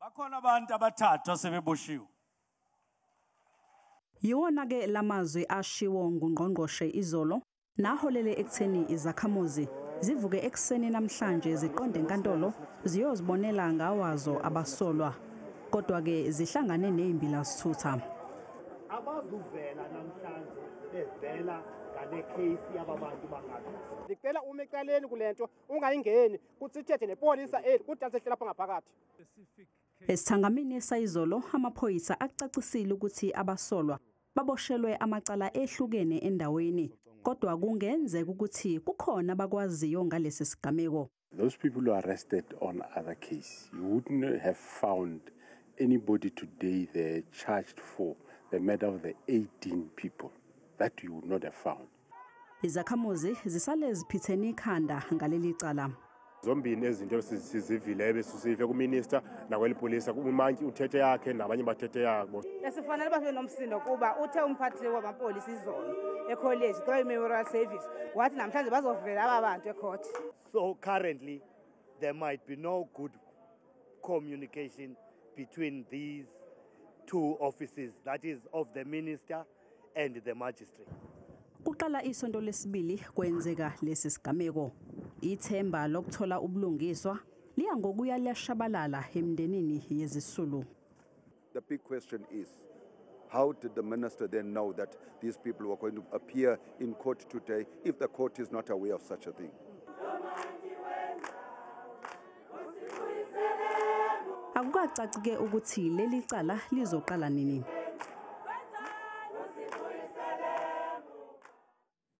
Bakhona abantu abathathu asebeboshiwe. Yiwona ke lamazwi ashiwo ngungqongqoshe izolo naholele ekutheni izakhamuzi zivuke ekuseni namhlanje ziqonde enkantolo ziyozibonela ngawazo abasolwa, kodwa ke zihlangane nezimbila zithutha. Abazuvela namhlanje bevela ngale case yababantu bangathi. Ndicela ume ecaleni kulento ungayingeni kuthi nepolisa eli kuthi asehle lapha ngaphakathi. Esithangamini sayizolo amaphoyisa acacisile ukuthi abasolwa baboshelwe amacala ehlukene endaweni, kodwa kungenzeka ukuthi kukhona abakwaziyo ngalesi sigameko. Those people who are arrested on other case, you wouldn't have found anybody today there charged for the murder of the 18 people. That you would not have found. Izakhamuzi zisale ziphithene ikhanda ngaleli cala. Zombini ezinto sizivile besusive kuminister nakwelipolisa umantyi uthethe yakhe nabanye bathethe yabo. Esifanele babe nomsindo kuba uthe umphathi wamapolisa izolo ecollege xa memorial service wathi namhlanje bazovela aba bantu ecourt. So currently there might be no good communication between these two offices, that is of the minister and the magistrate. Kuqala isonto lesibili kwenzeka lesi sigameko. Ithemba lokuthola ubulungiswa liya ngokuya liyashabalala emndenini yezisulu. The big question is, how did the minister then know that these people were going to appear in court today if the court is not aware of such a thing? Akukacaci ke ukuthi leli cala lizoqala nini.